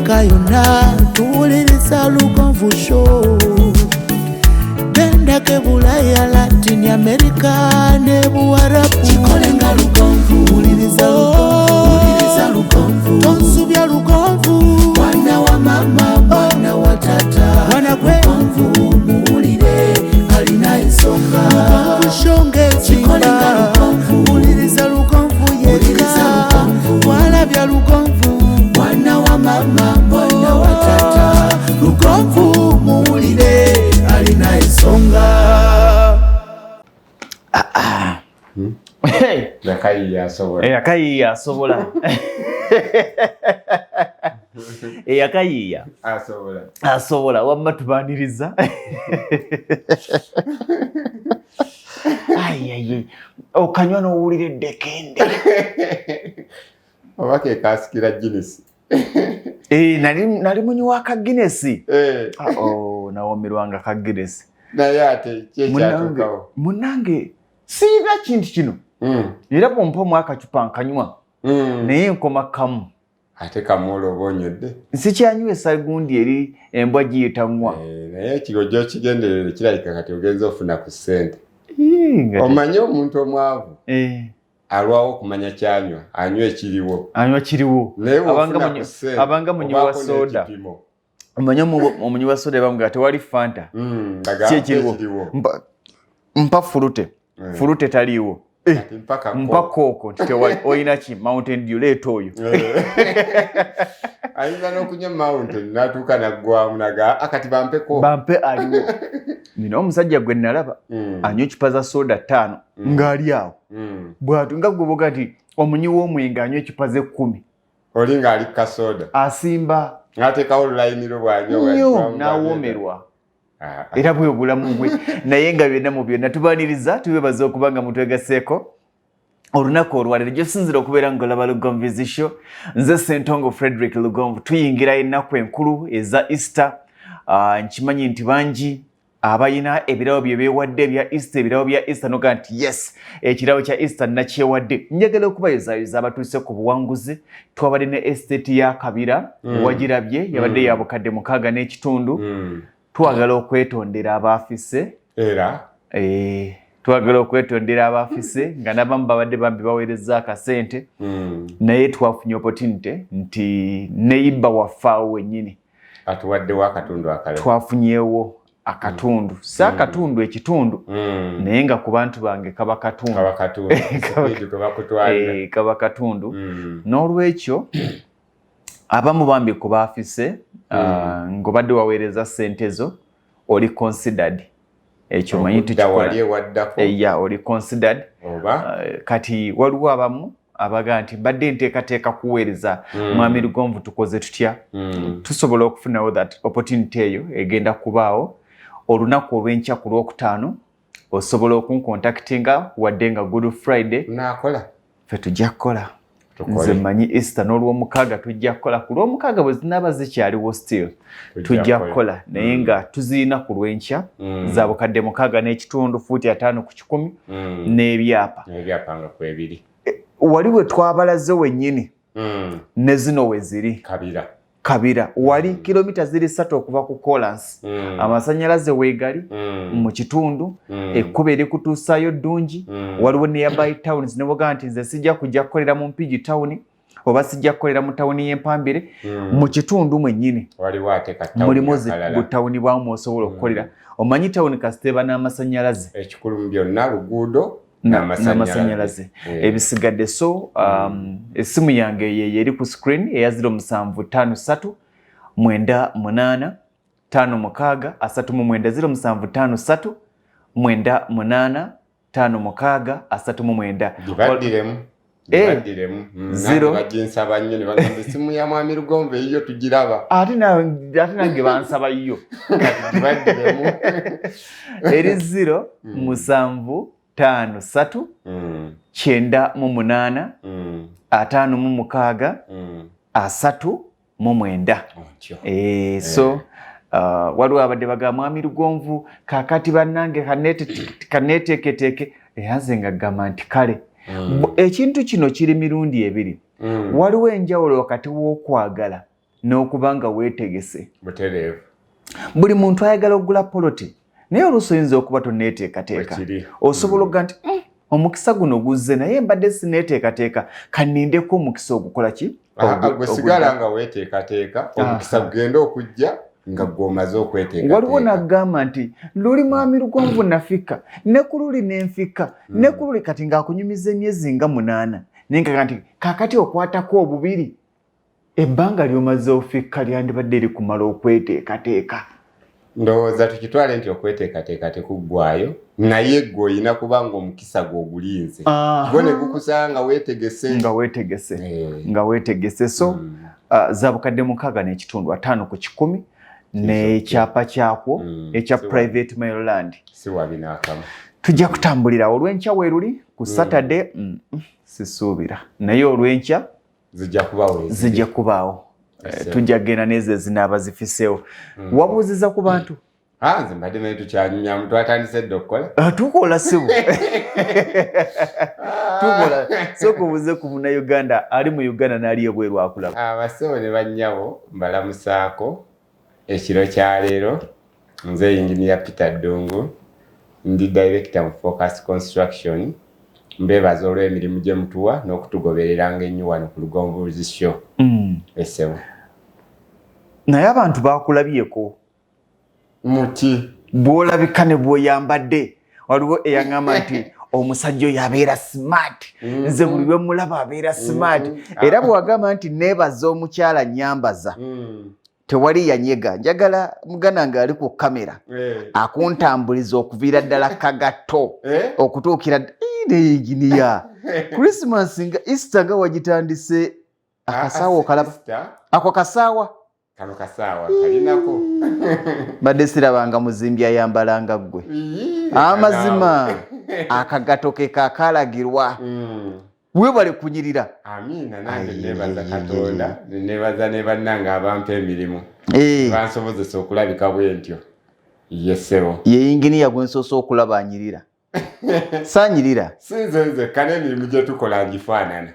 Africa yonna tuwuliriza Lugonvu Show. Gendako e Bulaya, Latin America ne Buwarabu. Kikole nga Lugonvu, wuliriza Lugonvu, wuliriza Lugonvu. Tonsubya Lugonvu, mwana wa mama, mwana wa tata. Mwana gwe Lugonvu muwulire, alina ensonga. Lugonvu Show ng'ezimba, wuliriza Lugonvu yekka. Walabya Lugonvu, mwana wa mama, mwana wa tata. Lugonvu muwulire, alina ensonga. Hey! Yakayiye asobola. Eyakayiiya asobola, eyakayiiya asobola. Asobola. Wamma tubaniriza. Ayiayi, okanywa n'owulira eddekende. Oba ke kasikira Guinness. Eh, nali munywi wa ka Guinness. Ah, oh, nawomerwanga ka Guinness. Naye ate kyekyatuukawo? Munange, siina kintu kino. Era bwompa omu akacupa nkanywa, naye nkoma kamu. Ate kamuola oba onywedde. Nsikyanywesa gundi eri embwa giyita ŋwa. Eh, naye ekigojja okigenderere, kirabika kati ogenza ofuna ku ssente. Ii, Omanye omuntu omwavu alwawo okumanya kyanywa, anywa ekiriwo. Anywa kiriwo. Naye Abanga bw'ofuna ku ssente, abanga munywi wa obaako soda. n'ekipimo. Omanye omunywi wa soda bamugaa tewali Fanta. Aga, Ki ekiriwo? Ekiriwo. Mpa Furute. Furute taliiwo. Eh, Kati mpaka mpa Coke nti tewali. Olina ki? Mountain Dew, leeta oyo. Ayinza n'okunywa Mountain n'atuuka naggwamu naga akati bampeko. Bampe aliwo. Nina omusajja gwe nalaba anywa ecupa za soda ttaano ng'ali awo bwatu, nga gwe boga nti omunywi w'omwenge anywa ecupa z'ekkumi. Oli ng'ali ku kasoda. Asimba. N'ateekawo olulayini lwe bw'anywa. Nnyo. Bw'anywa. N'awoomerwa. Ah, ah. Era bwe obulamu bwe. Naye nga byonna mu byonna tubaniriza, tubebaza okuba nga mutwegaseeko olunaku olwaleero gyosinzira okubeera nga olaba Lugonvu Show. Nze Sentongo Frederick Lugonvu. Tuyingira ennaku enkulu eza Easter. Nkimanyi nti bangi abalina ebirabo bye beewadde ebya Easter, ebirabo bya Easter, noga nti yes, ekirabo kya Easter nakyewadde. Njagala okubayozayoza abatuuse ku buwanguzi. Twabadde ne estate ya Kabira, wagirabye, yabadde ya 6,500. Twagala okwetondera abaafise. Era. Eh, twagala okwetondera abaafise nga n'abamu babadde bambi baweereza akasente, naye twafunye opportunity nti neighbour waffe awo wennyini atuwaddewo akatundu akalala. Twafunyeewo akatundu, si akatundu, ekitundu, naye nga ku bantu bange kaba katundu. Kaba katundu. Speed kwe bakutwalira. Eh, kaba katundu. N'olwekyo abamu bambi ku baafise, ng'obadde waweereza ssente zo, oli considered. Ekyo manyi. Okudda wali ewaddako. Eya, oli considered. Oba Kati waliwo abamu abaga nti mbadde nteekateeka kuweereza mwami Lugonvu, tukoze tutya? Tusobola okufunawo that opportunity eyo egenda kubaawo olunaku olw'enkya ku Lwokutaano. Osobola okuncontactinga wadde nga Good Friday. Naakola. Ffe tujja kukola. Tukole. Nze mmanyi Easter n'Olwomukaaga tujja kukola. Ku Lwomukaaga bwe zinaaba zikyaliwo still tujja kukola, naye nga tuzirina ku lw'enkya za 6,500, fuuti 50 ku 100, n'ebyapa. N'ebyapa nga kwebiri. Wali we twabalaze wennyini ne zino we ziri. Kabira. Kabira wali, kilomita ziri 3 okuva ku kolansi. Amasanyalaze weegali mu kitundu, ekkubo erikutuusaayo ddungi. Waliwo nearby towns, neboga nti nze sijja kujja kukolera mu Mpigi town oba sijja kukolera mu tawuni y'Empambire. Mu kitundu mwennyini waliwo ate ka tawuni mulimu akalala. Butawuni bwamu osobola okukolera. Omanyi tawuni kasita eba n'amasanyalaze. Ekikulu mu byonna luguudo n'amasanyalaze. N'amasanyalaze. Ebisigadde. So essimu yange yeyo eri ku screen, eya 0753 98 56 39, 0753 98 56 39. Gibaddiremu. Gibaddiremu. Zero. Nange baginsaba nnyo ne bagamba essimu ya mwami Lugonvu eyiyo tugiraba. Ate nange bansaba yo. Kati gibaddiremu. Eri 0 7 5 3 98 56 39. Otyo. Eh, so waliwo abadde bagamba mwami Lugonvu kakati bannange kaneeteeketeeke, era nze nga gamba nti kale. Ekintu kino kiri mirundi ebiri. Waliwo enjawulo wakati w'okwagala N'okuba nga weetegese. Buli muntu ayagala okugula poloti, naye oluusi oyinza okuba toneeteekateeka. Osobola okuga nti omukisa guno guzze, naye mbadde sineeteekateeka, kannindeko omukisa ogukola ki? Gwe sigala nga weeteekateeka, omukisa gugenda okujja nga gwomaze okweteekateeka. Waliwo nagamba nti luli mwami Lugonvu nafika, ne ku luli nenfika, ne ku luli, kati ng'akunyumiza emyezi nga 8, naye nkaga nti kaakati okwatako obubiri, ebbanga ly'omaze ofikka lyandibadde likumala okweteekateeka. Ndowooza tukitwale nti okweteekateeka tekuggwayo, naye gwe olina kuba nga omukisa gwe ogulinze, gwe ne gukusanga nga weetegese. Nga weetegese, nga weetegese. So za 6,500 ku 100 n'ekyapa kyakwo ekya private mail land. Si wabi n'akamu. Tujja kutambulira olw'enkya weeruli ku Saturday, sisuubira, naye olw'enkya zijja kubaawo. Zijja kubaawo. Tujja kugenda n'ezo ezinaaba zifiseewo. Wabuuziza ku bantu? Nze mbadde manyi tukyanyumyamu, twatandise dda okukola. Tukola sibu, tukola. Sooka obuuze ku Munnayuganda ali mu Uganda n'ali ebweru akulaba. Abasebo ne bannyabo, mbalamusaako ekiro kya leero. Nze Yinginiya Peter Ddungu, ndi director mu Focus Construction. Mbeebaza olw'emirimu gye mutuwa n'okutugobereranga ennyo wano ku Lugonvuzi Show. Esebo. Naye abantu bakulabyeko muki? Bw'olabika ne bw'oyambadde. Waliwo eyaŋŋamba nti omusajja oyo abeera smart, nze buli lwe mulaba abeera smart. Era bwe wagamba nti neebaza omukyala nyambaza, tewali yanyega. Njagala muganda nga ali ku kamera akuntambuliza okuviira ddala kagatto okutuukira neyinginiya. Christmas nga Easter nga wagitandise, akasaawa okalaba ako kasaawa? Kano kasaawa kalinako. Mbadde sirabanga muzimbi ayambalanga ggwe. Amazima akagato ke kakalagirwa. Webale kunyirira. Amiina, nange nebaza Katonda, nebaza ne bannange abampa emirimu, bansobozesa okulabika bwe ntyo. Ye ssebo. Ye yinginiya gwe nsoose okulaba anyirira. Saanyirira. Si nze nzekka, n'emirimu gye tukola ngifaanana.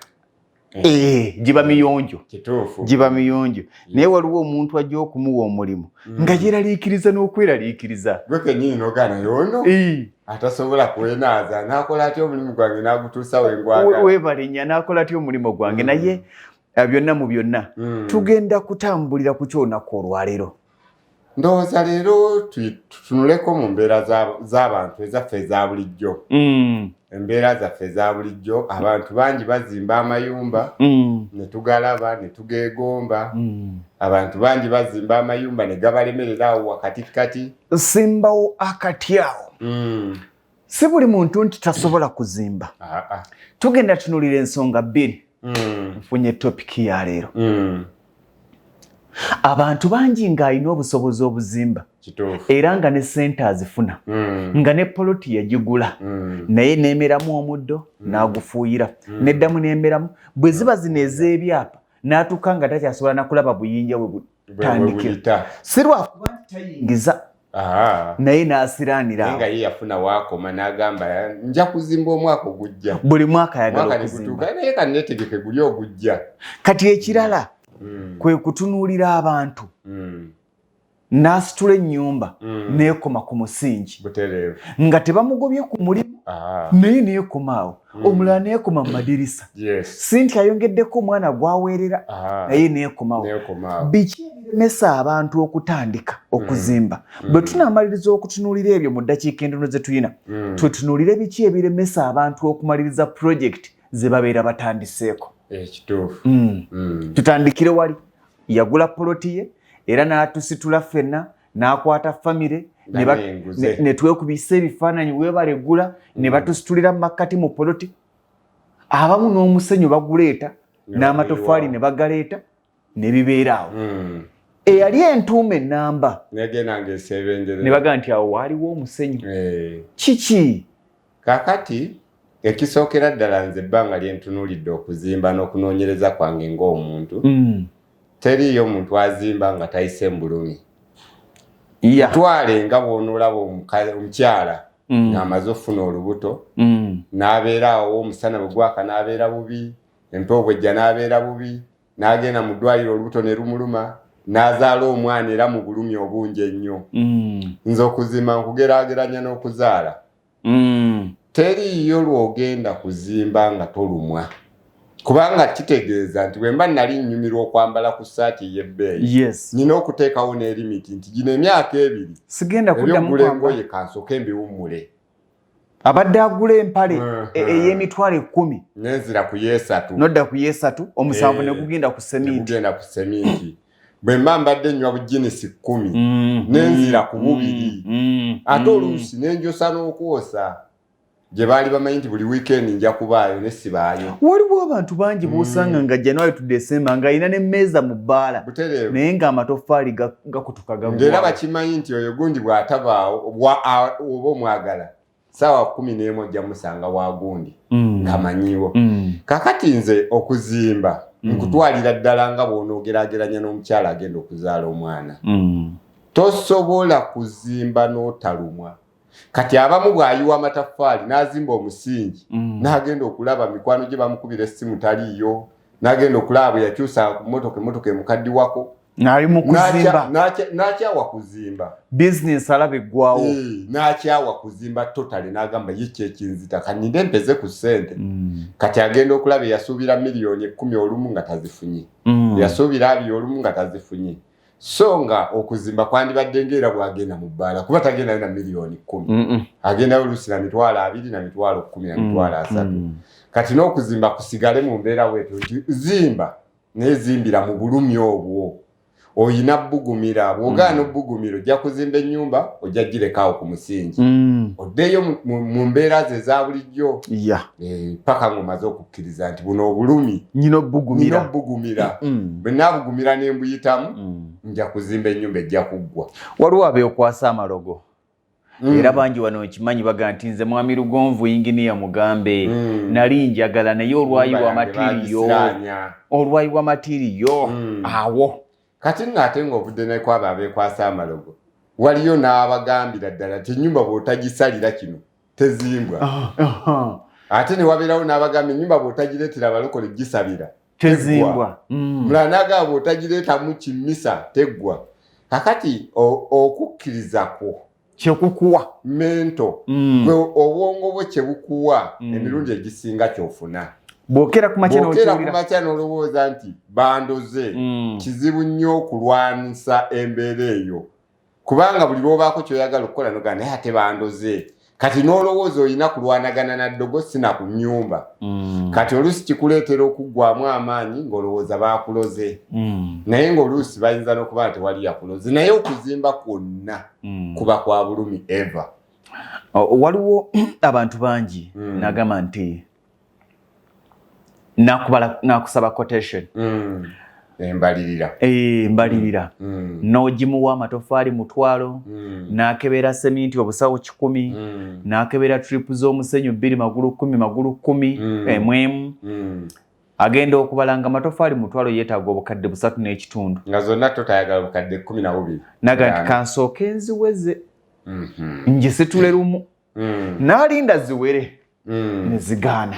Giba miyonjo. Kituufu. Giba miyonjo, naye waliwo omuntu ajja okumuwa omulimu nga yeraliikiriza n'okweraliikiriza. Gwe kennyini n'ogaana yono atasobola kwenaaza n'akola atya omulimu gwange n'agutuusa we ngwagala? Weebale nnyo, n'akola atya omulimu gwange? Naye byonna mu byonna, tugenda kutambulira ku kyolunaku olwaleero. Ndowooza leero tutunuleko mu mbeera z'abantu ezaffe eza bulijjo, embeera zaffe eza bulijjo. Abantu bangi bazimba amayumba ne tugalaba ne tugeegomba. Abantu bangi bazimba amayumba ne gabalemerera awo wakatikati. Simbawo akati awo. Si buli muntu nti tasobola kuzimba. Tugenda tunulira ensonga bbiri. Nfunye topic ya leero. Abantu bangi ng'alina obusobozi obuzimba era nga ne sente azifuna, nga ne poloti yagigula, naye neemeramu omuddo n'agufuuyira, neddamu neemeramu. Bwe ziba zino ez'ebyapa, n'atuuka nga takyasobola nakulaba buyinja bwe butandikira. Si lwakuba nti tayingiza, naye n'asiraanira. Nga ye yafuna waakoma n'agamba nja kuzimba omwaka ogujja. Buli mwaka ayagala okuzimba. Naye kanneetegeke guli ogujja. Kati ekirala kwe kutunuulira abantu, n'asitula ennyumba neekoma ku musingi nga tebamugobye ku mulimu, naye neekoma awo. Omulala neekoma mu madirisa, si nti ayongeddeko omwana gwaweerera, naye neekomawo. Biki ebiremesa abantu okutandika okuzimba? Bwe tunaamaliriza okutunuulira ebyo mu ddakiika entono ze tulina, tutunuulire biki ebiremesa abantu okumaliriza pulojekiti ze babeera batandiseeko. Ekituufu. Tutandikire wali yagula poloti ye era n'atusitula ffenna, n'akwata famire ne twekubisa ebifaananyi, weebalegula, ne batusitulira mu makkati mu poloti. Abamu n'omusenyu baguleeta n'amatofaali ne bagaleeta ne bibeera awo. Eyali entuuma ennamba ne bagaa nti awo waaliwo omusenyu. Kiki? Kaakati ekisookera ddala, nze ebbanga lye ntunuulidde okuzimba n'okunoonyereza kwange ng'omuntu, teriiyo muntu azimba nga tayise mu bulumi. Twale nga bw'onoolaba omukyala ng'amaze okufuna olubuto, n'abeera awo, omusana bwe gwaka n'abeera bubi, empewo bwejja n'abeera bubi, n'agenda mu ddwaliro, olubuto ne lumuluma. N'azaala omwana era mu bulumi obungi ennyo. Nze okuzimba nkugeraageranya n'okuzaala. Teriiyo lw'ogenda kuzimba nga tolumwa, kubanga kitegeeza nti bwe mba nali nnyumirwa okwambala ku ssaati ey'ebbeeyi, nina okuteekawo ne limit nti gino emyaka 2 sigenda kuddamu ebyokugula kwambala. engoye kansooke mbiwummule. Abadde agula empale ey'emitwalo 10, nenzira ku yeesatu. Nodda ku yeesatu omusanvu, ne gugenda ku seminti. Negugenda ku seminti. Bwe mba mbadde nnywa buginisi 10, nenzira ku bubiri. Ate oluusi nenjosa n'okwosa gye baali bamanyi nti buli wiikendi nja kubaayo, ne sibaayo. Waliwo abantu bangi b'osanga nga January to December ng'alina n'emmeeza mu bbaala, Butereevu. naye ng'amatoffaali gakutuka Ng'era gaggwawo. bakimanyi nti oyo gundi bw'atabaawo oba omwagala saawa 11 ojja musanga wa gundi, ng'amanyiwo. Kakati nze okuzimba nkutwalira ddala nga bw'onoogeraageranya n'omukyala agenda okuzaala omwana. Tosobola kuzimba n'otalumwa. Kati abamu bw'ayiwa amataffaali n'azimba omusingi, n'agenda okulaba mikwano gye bamukubira essimu, taliiyo, n'agenda okulaba bwe yakyusa ku mmotoka, emmotoka emukaddiwako. Ng'ali mu kuzimba. N'akyawa kuzimba. Bizinesi alaba eggwawo. N'akyawa kuzimba totally, n'agamba ye kyekinzita kaninde mpeze ku ssente. Kati agenda okulaba eyasuubira miliyoni 10 olumu nga tazifunye, yasuubira 20 olumu nga tazifunye. So nga okuzimba kwandibadde ngaera bwagenda mu bbaala, kuba tagendayo na miliyoni 10, agendayo oluusi na 20,000, na 100,000, na 30,000. Kati n'okuzimba kusigale mu mbeera bwetyo nti zimba, naye zimbira mu bulumi obwo oyina bugumira. Bw'ogaana obugumira, ojja kuzimba ennyumba ojja girekaawo ku musingi, oddeyo mu mbeera ze eza bulijjo, paka ng'omaze okukkiriza nti buno obulumi nyina nina obbugumira. Obbugumira. Bwe naabugumira ne mbuyitamu, nja kuzimba ennyumba ejja kuggwa. Waliwo abeekwasa amalogo, era bangi wano nkimanyi, baga nti nze mwami Lugonvu inginiya mugambe, nali njagala naye olwayiwa Ennyumba yange material, bagisiraanya. Olwayiwa material awo. Kati nno ate ng'ovudde nekwabo abeekwasa amalogo, waliyo n'abagambira ddala nti ennyumba bw'otagisalira kino tezimbwa. Ate ne wabeerawo n'abagamba ennyumba bw'otagireetera abalokole gisabira tezimbwa. Mulala n'agamba bw'otagireetamu kimmisa teggwa. Kakati okukkiriza kwo kyekukuwa. Mento gwe obwongo bwo kyebukuwa, emirundi egisinga kyofuna. Bwokera ku makya Bw'okeera ku n'okiwulira. makya n'olowooza nti bandoze, kizibu nnyo okulwanisa embeera eyo, kubanga buli lwobaako kyoyagala okukola nogaa naye ate bandoze. Kati n'olowooza olina kulwanagana na ddogo sina ku nnyumba. Kati oluusi kikuleetera okuggwamu amaanyi ng'olowooza baakuloze, naye ng'oluusi bayinza n'okuba nga tewali yakuloze. Naye okuzimba kwonna kuba kwa bulumi eva. Waliwo abantu bangi nagamba nti nakusaba quotation. Embalirira. Mbalirira, n'ogimuwa amatofaali 10,000, n'akebera seminti obusawo 100, n'akebera trip z'omusenyu bbiri magulu 10 magulu 10, emwemu. Agenda okubala nga amatofaali 10,000 yeetaaga 3,500. Nga zonna totayagala 12,000. Naga nti kansooke nziweze, ngisitule lumu. N'alinda ziwere, ne zigaana.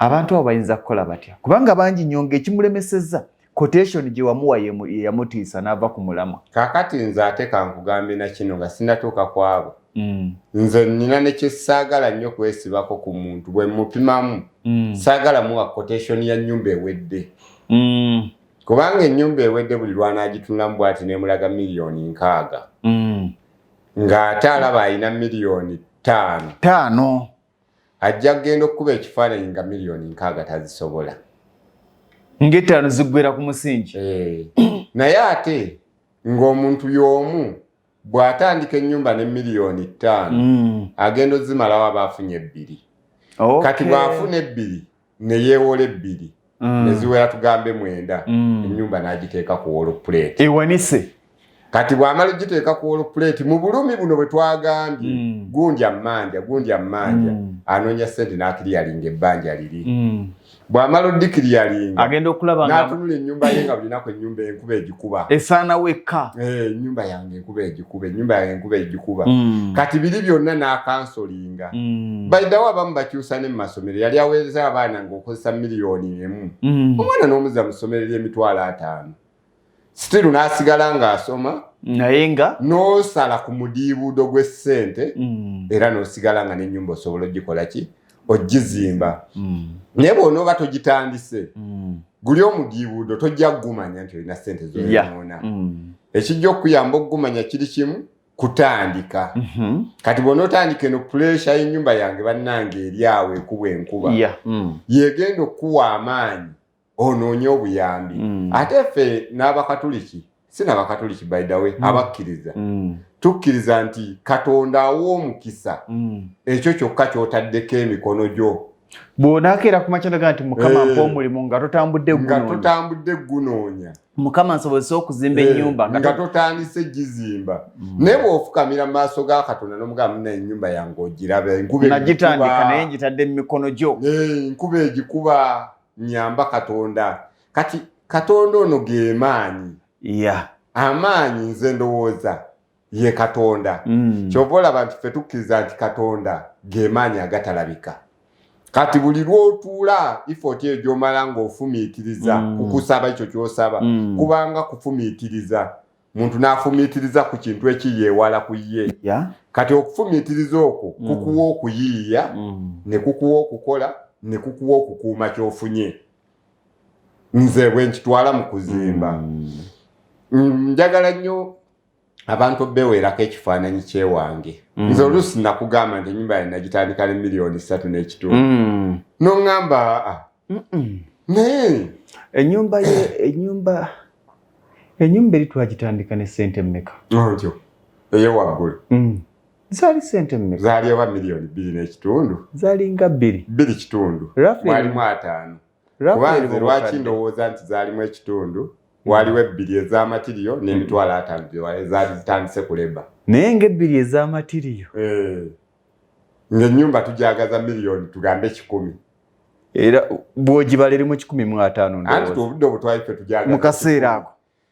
Abantu abo bayinza kukola batya? Kubanga bangi nnyo ng'ekimulemesezza quotation gye wamuwa ye yamutiisa n'ava ku mulamwa. Kakati nze ate kankugambe na kino nga sinatuuka ku abo. Nze nina ne kyesaagala nnyo kwesibako ku muntu bwe mupimamu. Saagala muwa quotation ya nnyumba ewedde, kubanga ennyumba ewedde buli lwanagitunulamu bwati nemulaga miliyoni 60, ng'ate alaba alina miliyoni 5. Taano. Ajja kugenda okukuba ekifaananyi nga miliyoni 60 tazisobola. Ng'ettaano ziggwera ku musingi. Naye ate ng'omuntu y'omu bw'atandika ennyumba ne miliyoni 5, agenda ozimalawo aba afunye 2. Kati bw'afuna 2 ne yeewola 2, ne ziwera tugambe 9, ennyumba n'agiteeka ku wall plate. Ewanise. Kati bw'amala ogiteeka ku wall plate mu bulumi buno bwe twagambye, gundi ammanja, gundi ammanja, anoonya ssente n'aclearinga ebbanja liri. Bw'amala odiclearinga, agenda okulaba nga n'atunula ennyumba ye nga buli lunaku ennyumba enkuba egikuba. Esaanawo ekka. Ennyumba yange enkuba egikuba, ennyumba yange enkuba egikuba. Kati biri byonna n'acancelinga. Bayidawo abamu bakyusa ne mu masomero. Yali aweereza abaana ng'okozesa miliyoni 1, omwana n'omuzza mu ssomero ery'emitwalo 50. Still n'asigala ng'asoma. Naye nga n'osala ku mudiibuudo gw'essente, era n'osigala nga n'ennyumba osobola ogikola ki, ogizimba. Naye bw'onooba togitandise, guli omudiibuudo tojja kugumanya nti olina ssente zoyonoona. Ekijja okukuyamba okugumanya kiri kimu, kutandika. Kati bw'onootandika, eno pressure y'ennyumba yange bannange eri awo ekubwa enkuba, yegenda okukuwa amaanyi onoonye obuyambi. Ate ffe n'Abakatuliki, si n'Abakatuliki by the way, abakkiriza, tukkiriza nti Katonda awa omukisa ekyo kyokka ky'otaddeko emikono gyo. Bw'onaakeera ku makya naga nti, "Mukama, mpa omulimu," nga totambudde nga gunoonya. Totambudde gunoonya. "Mukama, nsobozesa okuzimba ennyumba," nga nga totandise gizimba. Naye bw'ofukamira mu maaso ga Katonda n'omugamba, "Muna, ennyumba yange ogiraba, enkuba nagitandika, egikuba." Naye ngitadde mu mikono gyo. Enkuba egikuba, nyamba Katonda." Kati Katonda ono ge maanyi. Amaanyi nze ndowooza ye Katonda. Kyova olaba nti ffe tukkiriza nti Katonda ge maanyi agatalabika. Kati buli lw'otuula, effort eyo gy'omala ng'ofumiitiriza kukusaba ekyo ky'osaba, kubanga kufumiitiriza, muntu n'afumiitiriza ku kintu ekiri ewala ku ye. Kati okufumiitiriza okwo kukuwa okuyiiya, ne kukuwa okukola, ne kukuwa okukuuma ky'ofunye. Nze bwe nkitwala mu kuzimba. Njagala nnyo abantu beweerako ekifaananyi kyewange. Nze oluusi nakugamba nti ennyumba yange nagitandika ne 3.5 miliyoni, noŋŋamba, "Aa." Naye Ennyumba ye, ennyumba eri twagitandika ne sente mmeka? Otyo eyewaggulu? Zaali sente mmeka? Zaali oba 2.5 miliyoni. Zaali nga 2. 2.5. Mwalimu 50. Kuba nze lwaki ndowooza nti zaalimu ekitundu, waliwo ebbiri ez'a material n'50,000 ezaali zitandise ku labour. Naye ngaebbiri ez'a material. Eh. Ng'ennyumba tujagaza miliyoni tugambe 100. Era bw'ogibala erimu 150. Anti Ndowooza obudde obwo twali ffe tujagaza mu kaseera ako.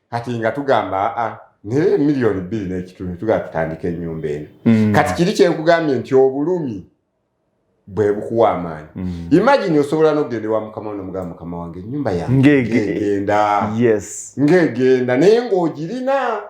Kati nga tugamba, aa, naye 2.5 miliyoni, tugamba tutandike ennyumba eno. Kati kiri kyenkugambye nti obulumi bwe bukuwa amaanyi. Imagine osobola n'okugenda ewa mukama wo nomugamba, "Mukama wange, ennyumba yange ng'egenda, ng'egenda," naye ng'ogirina.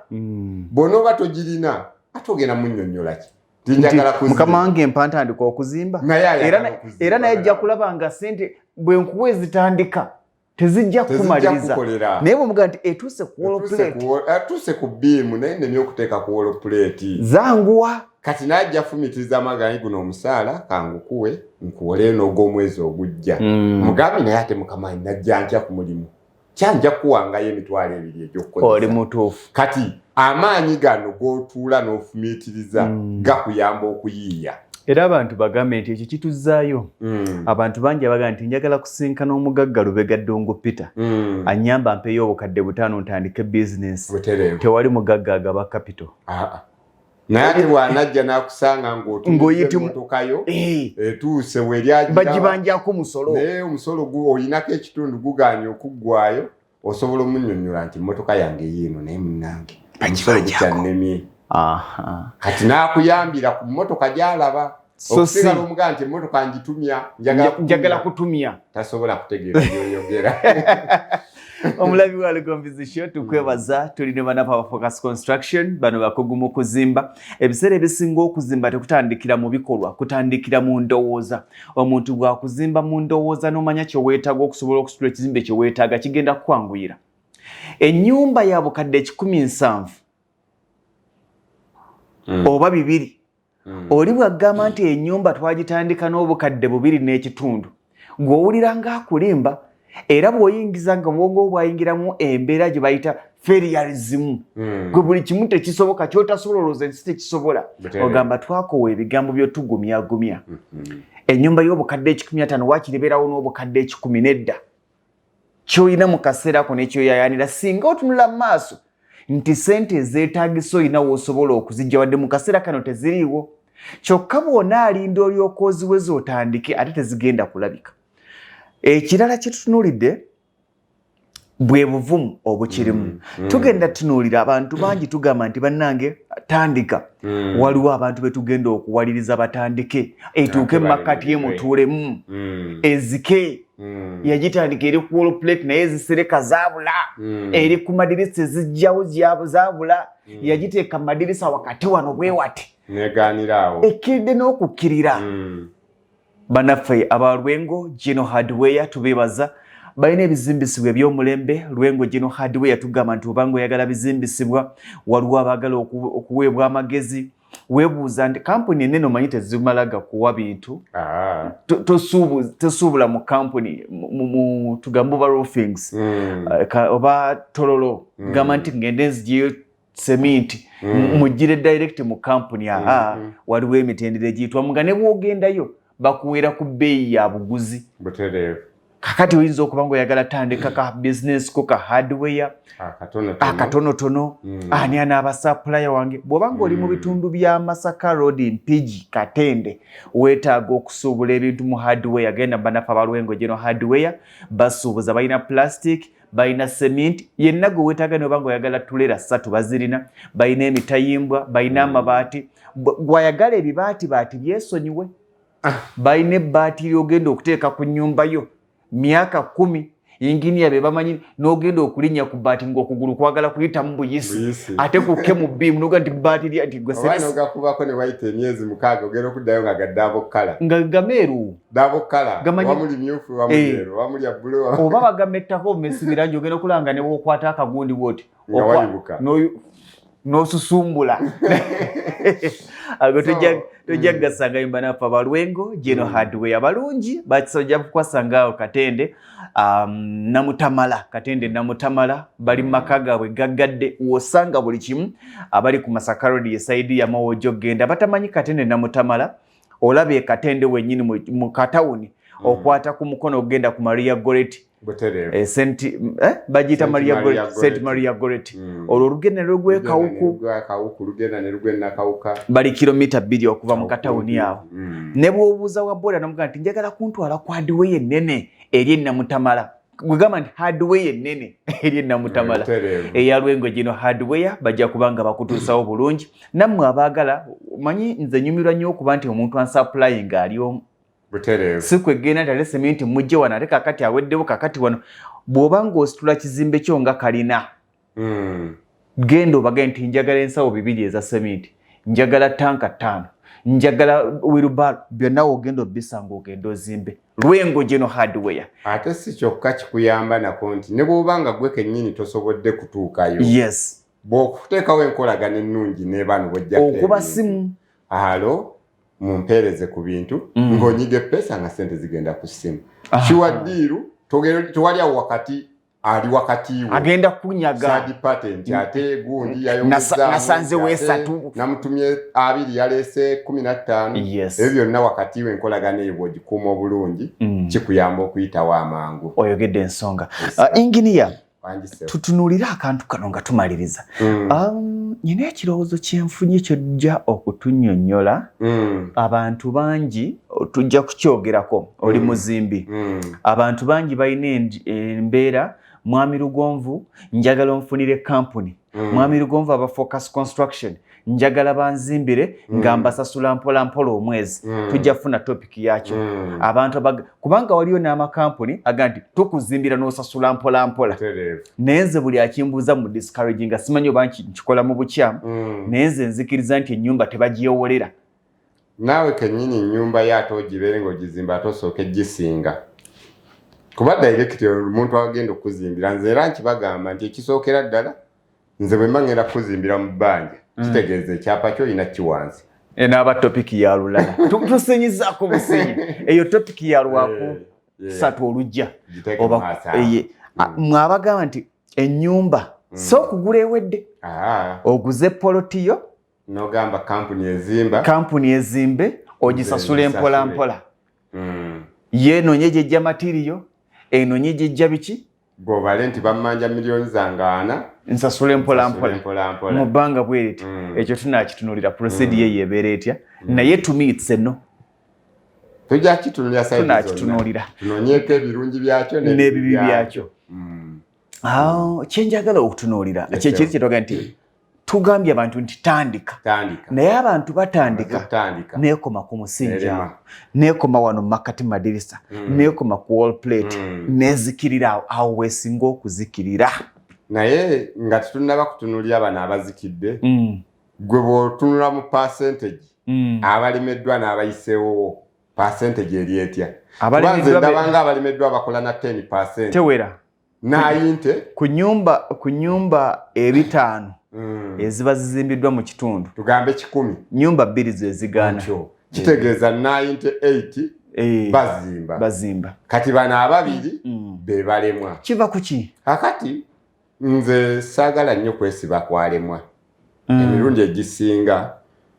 Bw'onooba togirina, ate ogenda munnyonnyola ki? Tinjagala Nti, "Mukama wange, mpa ntandika okuzimba." Naye ayagala Era okuzimba. Era naye ajja kulaba nga sente bwe nkuwa ezitandika tezijja Tezijja kukumaliriza. kukolera. Naye bwemugaa nti etuuse ku wall plate, Atuuse ku beam, naye nemye okuteeka ku wall plate, zanguwa. Kati najja fumitiriza amaganyi, guno omusaala kangukuwe nkuwole n'ogw'omwezi ogujja. Mugambi, "Naye ate mukama, najja ntya ku mulimu? Kyanja kuwangayo 20,000 Oli egy'okukozesa." mutuufu. Kati amaanyi gano g'otuula n'ofumiitiriza gakuyamba okuyiiya. Era abantu bagambe nti ekyo kituzaayo. Abantu bangi abagaa nti, "Njagala kusinkana omugagga Lubega Ddungu Peter, anyamba mpeyo 5,000 ntandike bizinesi." Butereevu. Tewali mugagga agaba capital. Ah, ah. Naye ate bw'anajja n'akusanga Ng'oyita ng'otuuze emotoka yo Eh, etuuse weeryagira, bagibanjako musolo. Naye omusolo olinako ekitundu guganye okuggwayo, osobola omunnyonnyola nti, "Emmotoka yange yiino, naye munnange omusolo Bagibanjako. gukyannemye." Kati n'akuyambira ku mmotoka gy'alaba. Okusigala omugaa nti, "Emmotoka ngitumya, njagala Njagala kutumya." kutumya. Tasobola kutegeera byoyogera. Omulabi wa Lugonvu Show, tukwebaza. Tuli ne bana Power Focus Construction. Bano bakugu mu kuzimba. Ebiseera ebisinga okuzimba tekutandikira mu bikolwa, kutandikira mu ndowooza. Omuntu bw'akuzimba mu ndowooza n'omanya kyeweetaaga okusobola okusitula ekizimbe kyeweetaaga, kigenda kukwanguyira. Ennyumba ya bukadde 170 oba 2, oli bw'agamba nti ennyumba twagitandika n'obukadde 2.5, gw'owulira ng'akulimba. Era bw'oyingiza nga bwongo bwayingiramu embeera gye bayita failurism, gwe buli kimu tekisoboka, kyotasobola olowooza ensi tekisobola. Ogamba twakowa ebigambo byotugumyagumya. Ennyumba y'obukadde 150 waakiri beerawo n'obukadde 100 nedda kyolina mu kaseera ako nekyoyayanira. Singa otunula mu maaso nti sente ezeetagisa olina w'osobola okuzijja, wadde mu kaseera kano teziriiwo, kyokka bw'onaalinda olyoka oziweza otandike, ate tezigenda kulabika. Ekirala kyetutunuulidde bwe buvumu obukirimu. Tugenda tunuulira abantu bangi, tugamba nti, "Bannange, tandika." Waliwo abantu betugenda okuwaliriza batandike, etuuke mu makkati, emutuulemu, ezike. Yagitandika eri ku wall plate, naye zisereka zaabula. Eri ku madirisa, ezijjawo zaabula. Yagiteeka mu madirisa wakati wano bwewati. Neganiraawo. Ekkiridde n'okukkirira. Bannaffe aba Lwengo Gino Hardware tubeebaza, balina ebizimbisibwa eby'omulembe. Lwengo Gino Hardware tugamba nti obanga oyagala bizimbisibwa, waliwo abaagala okuweebwa amagezi, weebuuza nti kampuni enene omanyi tezimala gakuwa bintu. Tosuubula mu kampuni tugambe oba roofings, oba tololo, gamba nti ngende nzigiyeyo seminti, mugire direct mu kampuni. Aa, waliwo emitendera egiyitwamu nga ne bw'ogendayo bakuweera ku bbeeyi ya buguzi. Kakati oyinza okuba nga oyagala tandika ka bizinesi ko ka hardware akatonotono, ani anaaba supplier wange? Bw'oba nga oli mu bitundu bya Masaka Road, Mpigi, Katende, weetaaga okusuubula ebintu mu hardware, genda banafa Balwengo Geno Hardware. Basuubuza, balina plastic, balina cement yenna gwe weetaaga. Noba nga oyagala tulera ssatu bazirina, balina emitayimbwa, balina amabaati. Gwayagala ebibaati baati byesonyiwe, balina ebbaati lyogenda okuteeka ku nnyumba yo myaka 10. Inginiya be bamanyi n'ogenda okulinnya ku bbaati ng'okugulu kwagala kuyitamu buyisi, ate kukke mu bbiimu noga nti bbaati lya nti gwe nogakubako ne wayita emyezi 6, ogenda okuddayo nga gaddaabo kkala. Nga gameeru. Daabo kkala, wamuli myufu, wamuli yeru, wamuli ya bbulu. Oba bagamettako omesibira ogenda okulaba nga ne wokwata akagundi bwoti nga wayibuka. N'osusumbula ago. Tojja kugasanga banafe Abalwengo Geno Hardware abalungi bakisojja kukwasanga awo Katende, Namutamala, Katende Namutamala. Bali mu maka gaabwe gaggadde, wosanga buli kimu. Abali ku Masaka Road, ye side ya Mawojo genda batamanyi Katende Namutamala, olaba e Katende wennyini mu katawuni, okwata ku mukono ogenda ku Maria Goretti. Saint, bagiyita Maria Goretti, Saint Maria Goretti. Olwo olugenda ne lugwa Ekawuku. Lugenda ne lugwa Nakawuka. Bali kilomita 2 okuva mu katawuni awo. Ne bw'obuuza wa boda nomugamba nti njagala kuntwala ku hardware ennene eri Enamutamala, gwegamba nti hardware ennene eri Enamutamala eya Lwengo Gino Hardware, bajja kubanga bakutuusawo bulungi. Nammwe abaagala, manyi nze nyumirwa nnyo okuba nti omuntu ansupplyinga ali omu, si kwegenda nti ate seminti mujje wano, ate kakati aweddewo, kakati wano. Bw'oba ng'ositula kizimbe kyo nga kalina, genda obage nti njagala ensawo 2 eza seminti, njagala tanka 5, njagala wheelbarrow, byonna wogenda obisanga, ogenda ozimbe. Lwengo Geno Hardware. Ate si kyokka, kikuyamba nako nti ne bw'oba nga gwe kennyini tosobodde kutuukayo, bw'okuteekawo enkolagana ennungi ne bano bwojjako okuba simu. Alo, mumpeereze ku bintu, ng'onyiga eppeesa nga sente zigenda ku ssimu. Sure deal, tewali awo wakati ali wakati we agenda kunyaga. Third party nti ate gundi yayongezaamu, nasanze ate weesatu. Namutumye 20, yaleese 15. Ebyo byonna wakati we enkolagana eyo bw'ogikuuma obulungi, kikuyamba okuyitawo amangu. Oyogedde ensonga. Inginiya, Wangise. Tutunuulire akantu kano nga tumaliriza. Nyina ekirowoozo kyenfunye kyojja okutunnyonnyola. Abantu bangi, tujja kukyogerako, oli muzimbi. Abantu bangi balina embeera, mwami Lugonvu, njagala onfunire kampuni. Mwami Lugonvu, aba Focus Construction, njagala banzimbire nga mbasasula mpola mpola omwezi. Tujja kufuna topic yakyo. Abantu kubanga waliyo n'amakampuni aga nti tukuzimbira n'osasula mpola mpola. Naye nze buli akimbuuza mu discouraging nga simanyi oba nkikola mu bukyamu. Naye nze nzikiriza nti ennyumba tebagyewolera. Naawe kennyini ennyumba yo ate ogibeere ng'ogizimba, ate osooke gisinga kuba direct omuntu agenda okuzimbira. Nze era nkibagamba nti ekisookera ddala, nze bwe mba ngenda kukuzimbira mu bbanja, kitegeeza ekyapa kyo olina kiwansi. Enaaba topic ya lulala. Tusinyizaako businyi, eyo topic ya lwaku satu olujja. Giteeke Oba mu maaso awo. Eye, mwabagamba nti ennyumba so okugula ewedde, oguze poloti yo, n'ogamba kampuni ezimba, kampuni ezimbe, ogisasule nze mpola ngisasule. mpola. Ye enonye gyejja material, enonye gyejja biki. Gw'obale nti bammanja miliyoni zange 40, nsasule mpola nsasule mpola mpola mpola mu bbanga bweriti. Ekyo tunakitunulira, procedure yeyo ebeera etya? Naye to me it's a no. Tujja kitunulira side zonna. Tunakitunulira. Tunoonyeeko ebirungi byakyo n'ebibi byakyo. Kyenjagala okutunuulira Yes, kyekiri sir. kyetwaga nti Tugambye abantu nti tandika, naye abantu batandika nekoma ku musingi awo, nekoma wano mumakati madirisa, nekoma ku wall plate, nezikirira awo wesinga okuzikirira. Naye nga tetunnaba kutunulira bano abazikidde, gwe bw'otunula mu percentage abalemeddwa n'abayiseewo, percentage eri etya? Kuba nze ndabanga abalemeddwa bakola na 10%. Tewera. Nayinte. Ku nyumba 50 eziba zizimbiddwa mu kitundu, tugambe 100, nyumba 2 zezigaana. Kitegeeza 98 bazimba. Bazimba. Kati bano ababiri be balemwa. Kiva ku ki? Kakati nze saagala nnyo kwesiba kwalemwa emirundi egisinga,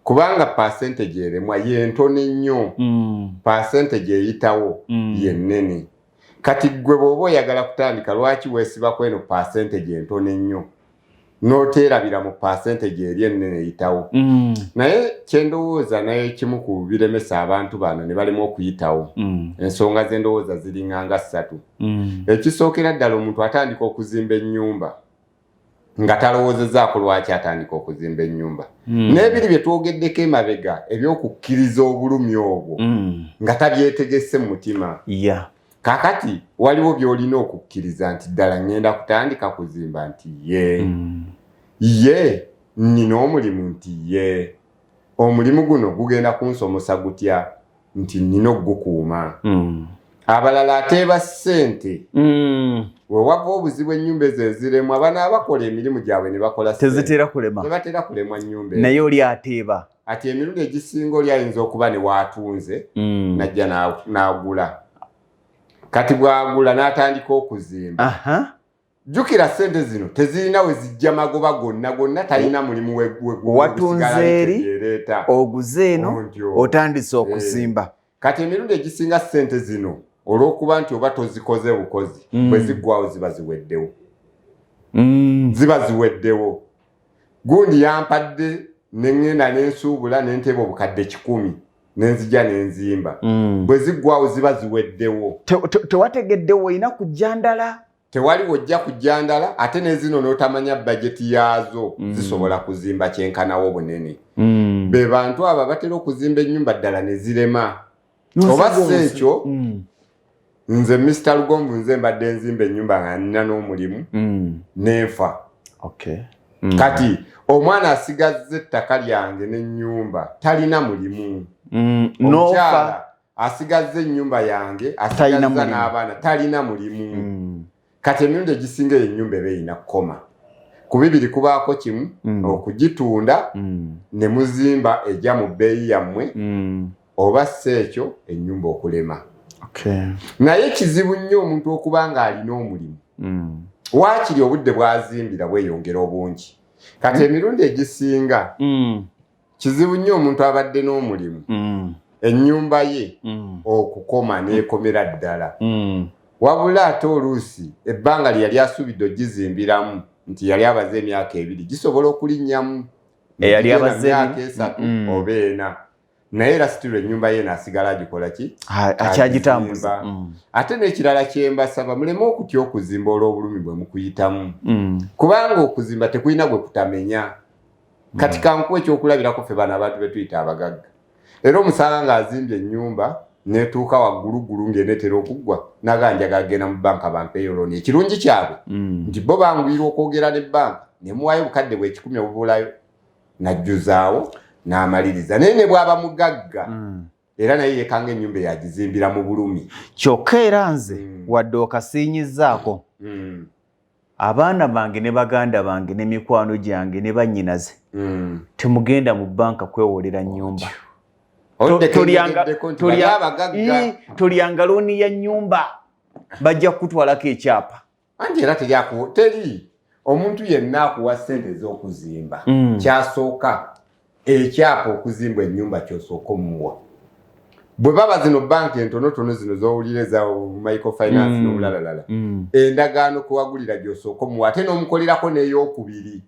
kubanga percentage eremwa yentono ennyo, percentage eyitawo yennene. Kati gwe bw'oba oyagala kutandika, lwaki weesiba ku eno percentage entono ennyo n'oteerabira mu percentage eri ennene eyitawo? Naye kyendowooza, naye kimu ku biremesa abantu bano ne balema okuyitawo, ensonga z'endowooza ziringanga ssatu. Ekisookera ddala, omuntu atandika okuzimba ennyumba nga talowoozezaako lwaki atandika okuzimba ennyumba, n'ebiri bye twogeddeko emabega ebyokukkiriza obulumi obwo nga tabyetegese mu mutima. Kakati waliwo by'olina okukkiriza nti ddala ŋŋenda kutandika kuzimba, nti ye ye nnina omulimu, nti ye omulimu guno gugenda kunsomosa gutya, nti nnina okugukuuma. Abalala ateeba ssente. Wewava obuzibu, ennyumba ezo eziremwa, bano abakola emirimu gyabwe ne bakola ssente. Tezitera kulema. Tebatera kulemwa nnyumba ezo. Naye oli ateeba. Ati emirundi egisinga oli ayinza okuba ne waatunze, najja n'agula. Kati bw'agula n'atandika okuzimba, jjukira ssente zino tezirina we zijja magoba gonna gonna, talina mulimu Watunze eri, ereeta. Oguze eno, Ontyo. otandise okuzimba. Kati emirundi egisinga ssente zino, olw'okuba nti oba tozikoze bukozi, bwe ziggwawo ziba ziweddewo. Ziba ziweddewo. Gundi yampadde, neŋŋenda nensuubula, nenteeba obukadde 100, nenzija nenzimba. Bwe ziggwawo ziba ziweddewo. Tewategeddewo olina kujja ndala. Tewali wojja kujja ndala, ate nezino n'otamanya bajeti yaazo zisobola kuzimba kyenkanawo bunene. Be bantu abo batera okuzimba ennyumba ddala ne zirema. Oba si ekyo, nze Mr Lugonvu, nze mbadde nzimba ennyumba nga nina n'omulimu, nenfa. Kati omwana asigazza ettaka lyange n'ennyumba talina mulimu. Nofa. Omukyala asigazza ennyumba yange, Talina asigazza mulimu. n'abaana, talina mulimu. Kati emirundi egisinga eyo ennyumba eba erina kukoma ku bibiri, kubaako kimu: okugitunda ne muzimba ejja mu bbeeyi yammwe, oba si ekyo ennyumba okulema. Naye kizibu nnyo omuntu okuba ng'alina omulimu. Waakiri obudde bw'azimbira bweyongera obungi. Kati emirundi egisinga kizibu nnyo omuntu abadde n'omulimu ennyumba ye okukoma n'ekomera ddala. Wabula ate oluusi ebbanga lye yali asuubidde ogizimbiramu, nti yali abaze emyaka 2, gisobola okulinnyamu Eyali negigenda abaze myaka ebiri? 3 oba 4, naye era still ennyumba ye naasigala agikola ki? Akyagitambuza. Agizimba. Ate n'ekirala kyembasaba, muleme okutya okuzimba olw'obulumi bwe mukuyitamu, kubanga okuzimba tekulina gwe kutamenya. Kati kankuwa ekyokulabirako, ffe bano abantu betuyita abagagga, era omusanga ng'azimbye ennyumba netuuka wagguluggulu ng'eneetera okuggwa, naga njagala genda mu banka bampeeyo looni. Ekirungi kyabwe nti bo banguyirwa okwogera ne banka, nemuwaayo obukadde bwe 100 obubulayo, najjuzaawo n'amaliriza. Naye ne bw'aba mugagga, era naye yekanga ennyumba eyagizimbira mu bulumi. Kyokka era nze, wadde okasiinyizzaako, abaana bange ne baganda bange ne mikwano gyange ne bannyinaze, temugenda mu banka kwewolera nnyumba. Oludde kenjogeddeko nti bali abagagga. Tolyanga looni ya nnyumba, bajja kukutwalako ekyapa. Anti era teri omuntu yenna akuwa ssente ez'okuzimba, kyasooka ekyapa okuzimba ennyumba kyosooka omuwa. Bwe baba zino banka entonotono zino z'owulira eza microfinance n'obulalalala, endagaano kwewagulira gy'osooka omuwa, ate n'omukolerako n'eyokubiri: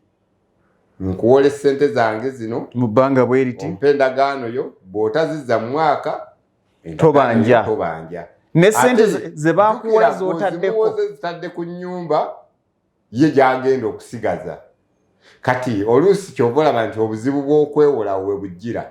nkuwola essente zange zino mu bbanga bwe riti, ompa endagaano yo, bw'otazizza mu mwaka, endagaano Tobanja. yo tobanja. Ne ssente Ate ze bakuwola jjukira z'otaddeko. bw'ozimuwoze zitadde ku nnyumba ye gy'agenda okusigaza. Kati oluusi kyova olaba nti obuzibu bw'okwewola we bujjira.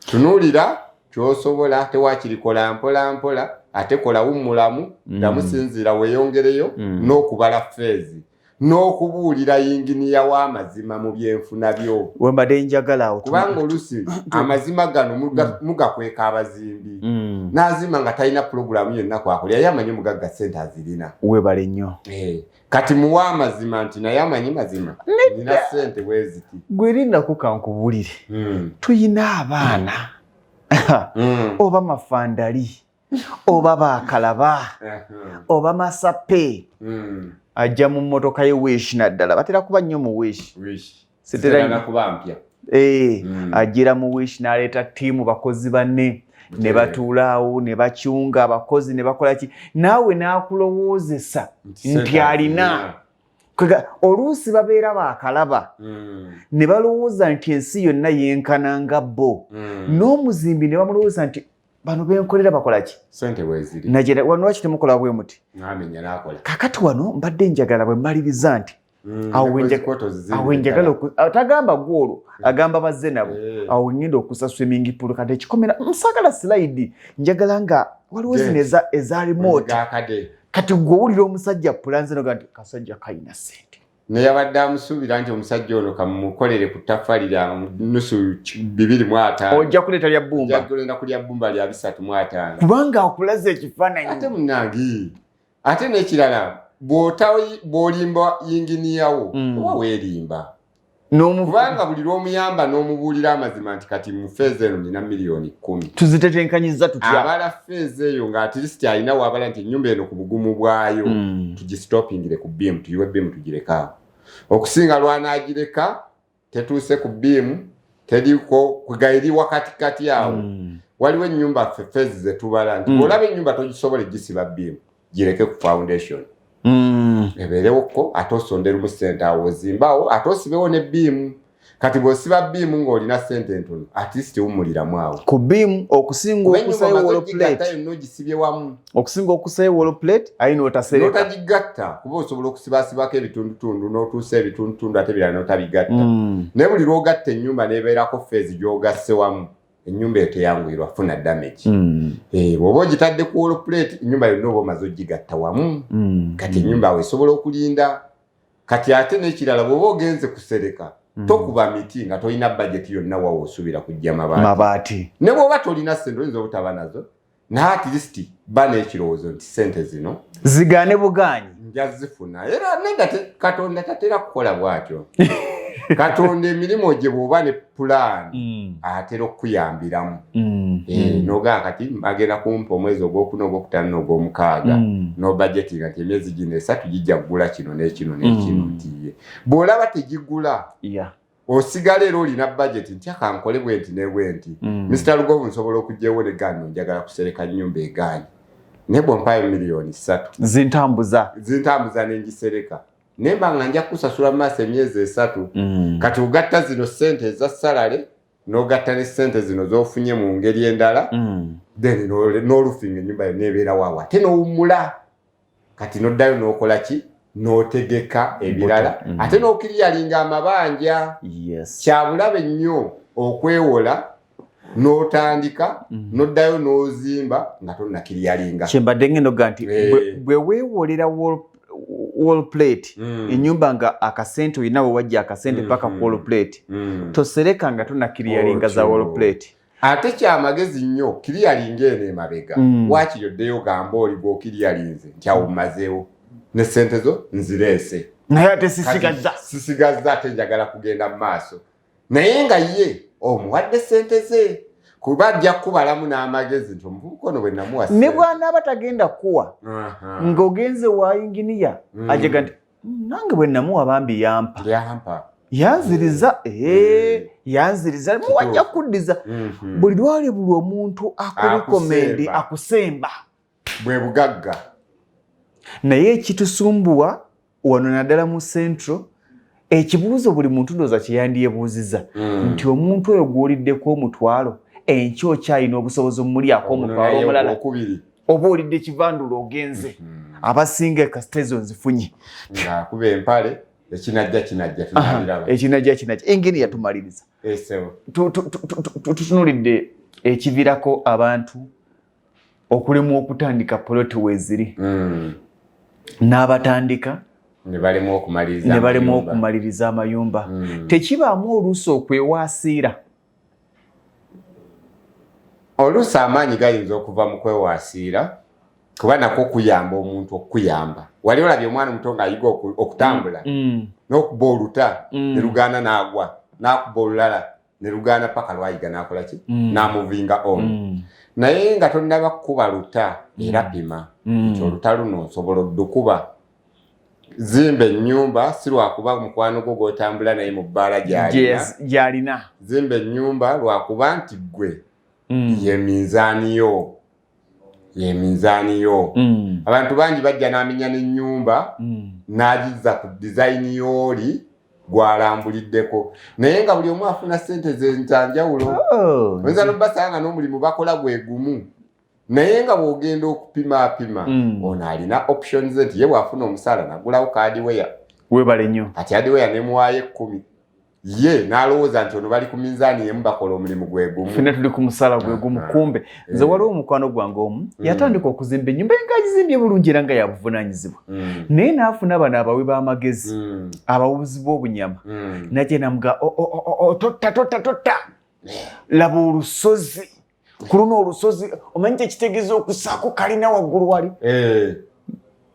Tunuulira kyosobola, tewakiri kola mpola mpola, ate kola wummulamu, ddamu sinziira weeyongereyo n'okubala phase n'okubuulira yinginiya w'amazima mu byenfuna byo. Wembadde njagala awo. Kubanga oluusi amazima gano mugakweka abazimbi. N'azimba nga talina pulogulaamu yonna kwakola, yali amanyi omugagga ssente azirina. Webale nnyo. Kati muwe amazima nti naye amanyi mazima nina ssente bweziti. Gwe linnaku kankubulire. Tuyina abaana oba mafandali oba bakalaba oba masape, ajja mu mmotoka ye Wish, naddala batera kuba nnyo mu Wish. Sitera kuba mpya. Ajjira mu Wish n'aleeta ttiimu, bakozi banne ne batuula awo ne bacyunga abakozi ne bakola ki, naawe n'akulowoozesa nti alina. Oluusi babeera baakalaba ne balowooza nti ensi yonna yenkana nga bo, n'omuzimbi ne bamulowooza nti bano benkolera bakola ki. Sente weeziri. Najera wano lwaki temukola bwe muti? N'amenya n'akola. Kakati wano mbadde njagala bwe mmaliriza nti awo enjagala tagamba gwolwo, agamba bazze nabo. Awo ngenda okusa swimming pool, kati ekikomera nsagala slide, njagala nga waliwo zino eza remote. Kati gwe owulira omusajja pulanze noga nti kasajja kalina sente. Neyabadde amusuubira nti omusajja ono kamukolere ku ttaffaali lya nusu 25. Ojja kuleeta lya bbumba. Ojja kulya bbumba lya 35. Kubanga akulaza ekifaananyi. Ate munange, ate n'ekirala, bw'olimba yinginiyawo oba weerimba, kubanga buli lw'omuyamba n'omubuulira amazima nti kati mu phase eno nina miliyoni 10. Tuzitetenkanyiza tutya? Abala phase eyo nga at least alina waabala nti ennyumba eno ku bugumu bwayo tugistopingire ku beam, tuyiwe beam tugireka, okusinga lwanaagireka tetuuse ku beam, teriko kugairi wakatikati awo. Waliwo ennyumba ffe phase zetubala nti bw'olaba ennyumba togisobola egisiba beam, gireke ku foundation ebeerewoko, ate osonderemu sente awo ozimbawo, ate osibewo ne beam. Kati bw'osiba beam ng'olina sente entono, at least wumuliramu awo ku beam okusinga okusayo wall plate. Yonna ogisibye wamu. Okusinga okusayo wall plate aye n'otasereka. N'otagigatta, kuba osobola okusibasibako ebitundutundu n'otuusa ebitundutundu, ate birala n'otabigatta. Naye buli lw'ogatta ennyumba n'ebeerako phase gy'ogasse wamu, ennyumba eyo teyanguyirwa kufuna damage. Bw'oba ogitadde ku wall plate, ennyumba yonna oba omaze ogigatta wamu. Kati ennyumba awo esobola okulinda. Kati ate n'ekirala, bw'oba ogenze kusereka, tokuba miti nga tolina budget yonna wawe osuubira kujja mabaati. Mabaati. Ne bw'oba tolina sente, oyinza obutaba nazo, naye at least ba n'ekirowoozo nti sente zino zigaane bugaanyi. Nja zifuna. Era nedda, Katonda tatera kukola bw'atyo. Katonda emirimu gye, bw'oba ne pulaani, atera okukuyambiramu. N'ogamba kati agenda kumpa omwezi ogwokuna, ogwokutaano n'ogwomukaaga, n'obudgetinga nti emyezi gino 3 gijja kugula kino n'ekino n'ekino. Nti ye bw'olaba tegigula, osigala era olina budget nti akankole bwe nti ne bwe nti. Mr Lugovu, nsobola okugyewo negaano, njagala kusereka nnyumba egaanyi, naye bw'ompayo miliyoni 3 zintambuza. Zintambuza nengisereka, naye mba nga nja kusasula mu maaso emyezi 3. Kati ogatta zino sente eza salary n'ogatta ne sente zino z'ofunye mu ngeri endala, then n'olufinga ennyumba yonna ebeera waawo, ate n'owummula. Kati n'oddayo n'okola ki? N'otegeka ebirala, ate n'oclearinga amabanja. Kyabulabe nnyo okwewola n'otandika, n'oddayo n'ozimba nga tonnaclearinga. Kyembadde ngenda okuga nti bwe weewolera wall plate, ennyumba nga akasente olina we wajja akasente paka ku wall plate, tosereka nga tonnaclearinga za wall plate. Ate kyamagezi nnyo clearinga eno emabega. Waakiri oddeyo ogamba oli gw'oclearinze nti awo mmazeewo ne sente zo nzireese. Naye ate sisigazza. Sisigazza, ate njagala kugenda mu maaso. Naye nga ye omuwadde sente ze, kuba ajja kukubalamu n'amagezi nti omuvubuka ono bwe namuwa Ne ssente. Bw'anaaba tagenda kuwa, ng'ogenze wa inginiya, ajaga nti nange bwe namuwa bambi yampa." Yampa. Yanziriza, yanziriza, muwajja kuddiza. Buli lwali buli omuntu akurecommend, Akusemba. Akusemba. Bwe bugagga. Naye ekitusumbuwa wano naddala mu Central, ekibuuzo buli muntu ndowooza kyeyandyebuuziza nti omuntu oyo gw'oliddeko omutwalo, enkya okyalina obusobozi omumulyako omutwalo Naye omulala? Ogwokubiri. Oba olidde kivandula ogenze, abasinga ekasita ezo nzifunye. Ng'akuba empale. Ekinajja kinajja, tunabiraba. Ekinajja kinajja. Engeri yatumaliriza. Esebo. Tutunulidde ekivirako abantu okulemwa okutandika poloti weziri n'abatandika ne balemu okumaliriza ne balemu amayumba. Okumaliriza amayumba. Tekibaamu oluusi okwewaasiira? Oluusi amaanyi gayinza okuva mu kwewaasiira, kuba nakwo kuyamba omuntu okukuyamba. Wali olabye omwana omuto ng'ayiga okutambula n'okuba oluta ne lugaana, n'agwa, n'akuba olulala ne lugaana, paka lwayiga n'akola ki? N'amovinga on. Naye nga tonnaba kukuba luta, era pima nti oluta luno nsobola oddukuba. Zimba ennyumba si lwakuba mukwano gwo gw'otambula naye mu bbaala gy'alina. Gyalina. Zimba ennyumba lwakuba nti ggwe ye minzaani yo, ye minzaani yo. Abantu bangi bajja n'amenya n'ennyumba n'agizza ku design y'oli gwalambuliddeko, naye nga buli omu afuna ssente zenzanjawulo. Oh, oyinza nobasanga n'omulimu bakola gwe gumu, naye nga bw'ogenda okupimaapima, ono alina options nti ye bw'afuna omusaala nagulawo hardware. Weebale nnyo. Kati hardware nemuwaayo 10, ye n'alowooza nti ono bali ku minzaani emu, bakola omulimu gwe gumu. Ffenna tuli ku musaala gwe gumu. Kumbe nze waliwo omukwano gwange omu yatandika okuzimba ennyumba ye ng'agizimbye bulungi era nga yabuvunaanyizibwa, naye n'afuna bano abawi b'amagezi, abawuzi b'obunyama, najja namuga, "Totta, totta, totta, laba olusozi ku luno olusozi, omanyi kyekitegeeza okusaako kalina waggulu wali?"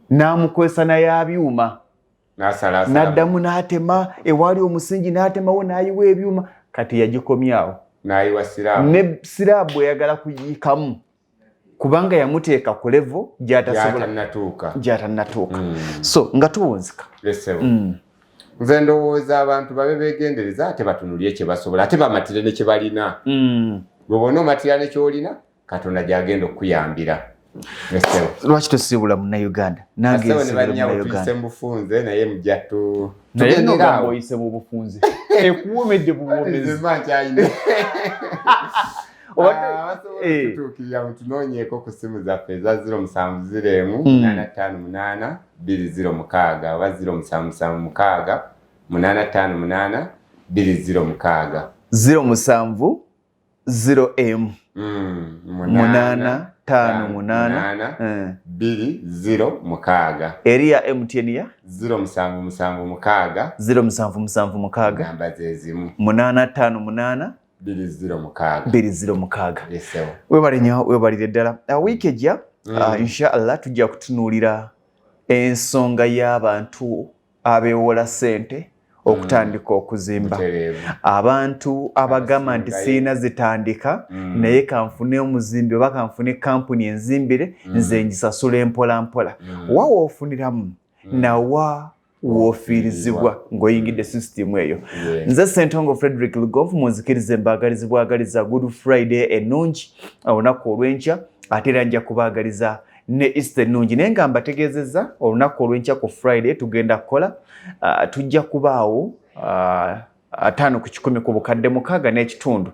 N'amukwesa naye abyuma. N'asalaasala. N'addamu n'atema ewaali omusingi, n'atemawo, n'ayiwa ebyuma. Kati yagikomyawo. N'ayiwa slab. Ne slab eyagala kuyiikamu kubanga yamuteeka ku level gy'atasobola gyatannatuuka. Gyatannatuuka. So nga tuwunzika. Lesebo. Nze ndowooza abantu babe beegendereza, ate batunulye kye basobola, ate bamatire ne kye balina. Bwe bona omatira ne kyolina, Katonda gyagenda okukuyambira. Lesebo. Lwaki tosiibula Munnayuganda? Nange Asebo ne nsiibula bannyabo, tuyise Munnayuganda. mu bufunze, naye mujja tu Naye tugendere nogamba awo. oyise mu bufunze, ekuwomedde buwomezi. Nze mba nkyalina. Basobola okututuukirira, mutunoonyeeko ku ssimu zaffe eza 0701 858 206 oba 0776 858 206. 07 0 m 858. 206. Eri ya MTN ya 0776. 0776. Namba zezimu. 858. 206. 206. Esewo. Webale nnyo, webalire ddala. Wiiki ejja, inshallah, tujja kutunuulira ensonga y'abantu abeewola ssente okutandika okuzimba, Butereevu. abantu abagamba nti Abasingayo. siina zitandika, naye kanfune omuzimbi oba kanfune kampuni enzimbire, nze ngisasula empola mpola. Wa woofuniramu nawa woofiirizibwa ng'oyingidde sisitimu eyo? Nze Sentongo Frederick Lugonvu, munzikirize mbaagalizi bwagaliza Good Friday ennungi, olunaku olw'enkya, ate era nja kubaagaliza ne Easter ennungi. Naye nga mbategeezezza, olunaku olw'enkya ku Friday tugenda kukola, tujja kubaawo 50 ku 6,500.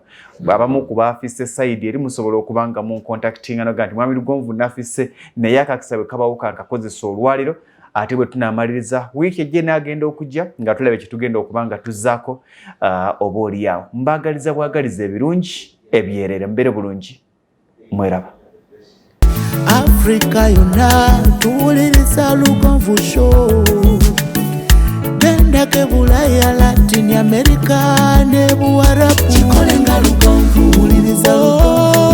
Abamu ku baafise side eri musobola okuba nga muncontactinga noga nti, "Mwami Lugonvu, nafise, naye akakisa bwe kabawo kankakozesa olwaliro." Ate bwe tunaamaliriza wiiki ejja enaagenda okujja nga tulaba kyetugenda okuba nga tuzzaako, oba oliawo. Mbaagaliza bwagaliza ebirungi ebyerere, mubeere bulungi, mweraba. Afrika yonna tuwuliriza Lugonvu Show. Gendako Bulaya, Latin America ne Buwarabu, kikole nga Lugonvu. Wuliriza Lugonvu.